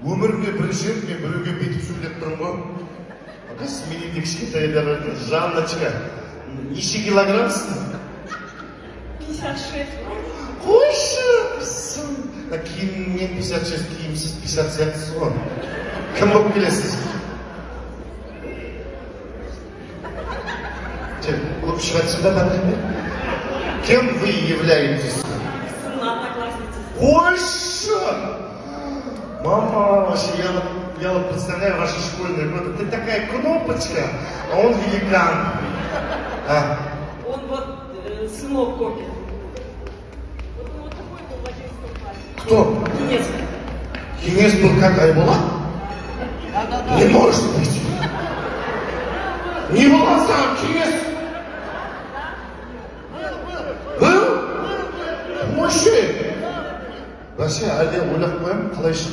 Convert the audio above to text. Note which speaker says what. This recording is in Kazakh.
Speaker 1: Өмірімде бірінші рет мен біреуге бүйтіп сөйлеп тұрмын ғой. Оказывается, менен де кішкентайлар бар екен. Жанночка, неше килограммсың?
Speaker 2: 56.
Speaker 1: Қойшы, құрсын. Мына киімнен 56, киімсіз 50 сияқтысыз ғой. Кім болып келесіз? Че, көп шығатсың ба бәріне? Кем вы являетесь?
Speaker 2: Сын одноклассницы.
Speaker 1: Қойшы! Мама, вообще, я вот представляю ваши школьные годы. Ты такая кнопочка, а он великан. А,
Speaker 2: Он вот сынок копит. Вот он вот такой был в 11 классе.
Speaker 1: Кто?
Speaker 2: Кенес.
Speaker 1: Кеңес был как Айболат? Не может быть. Не болған саған Кеңес? Был? Вообще. Вообще, әлде ойлап қоямын, қалай шықты.